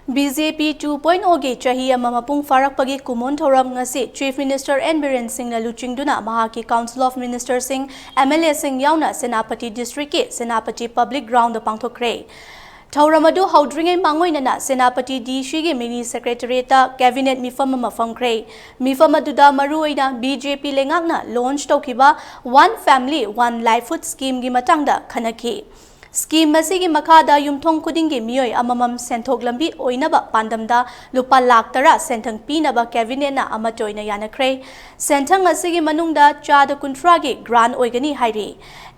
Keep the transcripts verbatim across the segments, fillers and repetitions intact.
BJP two point O ꯒꯤ ꯆꯍꯤ ꯑꯃ ꯃꯄꯨꯡ ꯐꯥꯔꯛꯄꯒꯤ ꯀꯨꯝꯑꯣꯟ ꯊꯧꯔꯝ ꯉꯁꯤ Chief Minister N ꯕꯤꯔꯦꯟ ꯁꯤꯡꯅ ꯂꯨꯆꯤꯡꯗꯨꯅ ꯃꯍꯥꯛꯀꯤ Council of Minister ꯁꯤꯡ, MLA ꯁꯤꯡ ꯌꯥꯎꯅ ꯁꯦꯅꯥꯄꯇꯤ district ꯀꯤ ꯁꯦꯅꯥꯄꯇꯤ Public Ground ꯗ ꯄꯥꯡꯊꯣꯛꯈ꯭ꯔꯦ꯫ ꯊꯧꯔꯝ ꯑꯗꯨ ꯍꯧꯗ꯭ꯔꯤꯉꯩ ꯃꯥꯡꯑꯣꯏꯅꯅ ꯁꯦꯅꯥꯄꯇꯤ DC ꯒꯤ mini secretariat ꯇ cabinet ꯃꯤꯐꯝ ꯑꯃ ꯐꯝꯈ꯭ꯔꯦ꯫ ꯃꯤꯐꯝ ꯑꯗꯨꯗ ꯃꯔꯨꯑꯣꯏꯅ BJP ꯂꯩꯉꯥꯛꯅ launch ꯇꯧꯈꯤꯕ One Family One Livelihood Scheme ꯒꯤ ꯃꯇꯥꯡꯗ ꯈꯟꯅꯈꯤ꯫ Scheme ꯑꯁꯤꯒꯤ ꯃꯈꯥꯗ ꯌꯨꯝꯊꯣꯡ ꯈꯨꯗꯤꯡꯒꯤ ꯃꯤꯑꯣꯏ ꯑꯃꯃꯝ ꯁꯦꯟꯊꯣꯛ ꯂꯝꯕꯤ ꯑꯣꯏꯅꯕ ꯄꯥꯟꯗꯝꯗ ꯂꯨꯄꯥ ꯂꯥꯈ ꯇꯔꯥ ꯁꯦꯟꯊꯪ ꯄꯤꯅꯕ cabinet ꯅ ꯑꯃꯠꯇ ꯑꯣꯏꯅ ꯌꯥꯅꯈ꯭ꯔꯦ꯫ ꯁꯦꯟꯊꯪ ꯑꯁꯤꯒꯤ ꯃꯅꯨꯡꯗ ꯆꯥꯗ ꯀꯨꯟꯊ꯭ꯔꯥ ꯒꯤ grant ꯑꯣꯏꯒꯅꯤ ꯍꯥꯏꯔꯤ꯫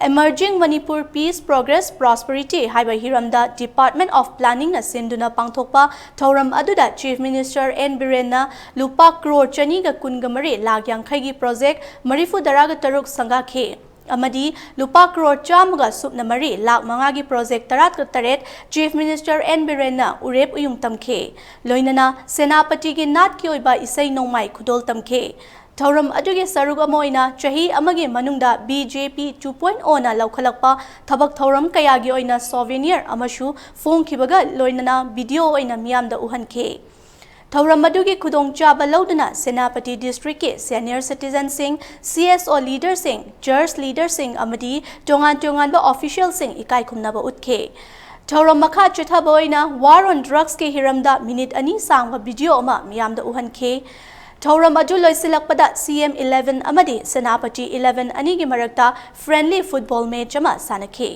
Emerging Manipur Peace, Progress, Prosperity ꯍꯥꯏꯕ ꯍꯤꯔꯝꯗ Department of Planning ꯅ ꯁꯤꯟꯗꯨꯅ ꯄꯥꯡꯊꯣꯛꯄ ꯊꯧꯔꯝ ꯑꯗꯨꯗ Chief Minister N ꯕꯤꯔꯦꯟꯅ ꯂꯨꯄꯥ ꯀ꯭ꯔꯣꯔ ꯆꯅꯤꯒ ꯀꯨꯟꯒ ꯃꯔꯤ ꯂꯥꯈ ꯌꯥꯡꯈꯩꯒꯤ project ꯃꯔꯤꯐꯨ ꯇꯔꯥꯒ ꯇꯔꯨꯛ ꯁꯪꯒꯥꯈꯤ ꯑꯃꯗꯤ ꯂꯨꯄꯥ ꯀ꯭ꯔꯣꯔ ꯆꯥꯝꯃꯒ ꯁꯨꯞꯅ ꯃꯔꯤ ꯂꯥꯈ ꯃꯉꯥꯒꯤ project ꯇꯔꯥꯒ ꯇꯔꯦꯠ Chief Minister N ꯕꯤꯔꯦꯟꯅ ꯎꯔꯦꯞ ꯎꯌꯨꯡ ꯇꯝꯈꯤ꯫ ꯂꯣꯏꯅꯅ ꯁꯦꯅꯥꯄꯇꯤꯒꯤ ꯅꯥꯠꯀꯤ ꯑꯣꯏꯕ ꯏꯁꯩ ꯅꯣꯡꯃꯥꯏ ꯈꯨꯗꯣꯜ ꯇꯝꯈꯤ꯫ ꯊꯧꯔꯝ ꯑꯗꯨꯒꯤ ꯁꯔꯨꯛ ꯑꯃ ꯑꯣꯏꯅ ꯆꯍꯤ ꯑꯃꯒꯤ ꯃꯅꯨꯡꯗ BJP two point O ꯅ ꯂꯧꯈꯠꯂꯛꯄ ꯊꯕꯛ ꯊꯧꯔꯝ ꯀꯌꯥꯒꯤ ꯑꯣꯏꯅ souvenir ꯑꯃꯁꯨ ꯐꯣꯡꯈꯤꯕꯒ ꯂꯣꯏꯅꯅ video ꯑꯣꯏꯅ ꯃꯤꯌꯥꯝꯗ ꯎꯍꯟꯈꯤ꯫ ꯊꯧꯔꯝ ꯑꯗꯨꯒꯤ ꯈꯨꯗꯣꯡꯆꯥꯕ ꯂꯧꯗꯨꯅ ꯁꯦꯅꯥꯄꯇꯤ district ꯀꯤ senior citizen ꯁꯤꯡ, CSO leader ꯁꯤꯡ, church leader ꯁꯤꯡ ꯑꯃꯗꯤ ꯇꯣꯉꯥꯟ ꯇꯣꯉꯥꯟꯕ official ꯁꯤꯡ ꯏꯀꯥꯏ ꯈꯨꯝꯅꯕ ꯎꯠꯈꯤ꯫ ꯊꯧꯔꯝ ꯃꯈꯥ ꯆꯠꯊꯕ ꯑꯣꯏꯅ War on Drugs ꯀꯤ ꯍꯤꯔꯝꯗ minute ꯑꯅꯤ ꯁꯥꯡꯕ video ꯑꯃ ꯃꯤꯌꯥꯝꯗ ꯎꯍꯟꯈꯤ꯫ ꯊꯧꯔꯝ ꯑꯗꯨ ꯂꯣꯏꯁꯤꯜꯂꯛꯄꯗ CM eleven ꯑꯃꯗꯤ ꯁꯦꯅꯥꯄꯇꯤ eleven ꯑꯅꯤꯒꯤ ꯃꯔꯛꯇ friendly football match ꯑꯃ ꯁꯥꯟꯅꯈꯤ꯫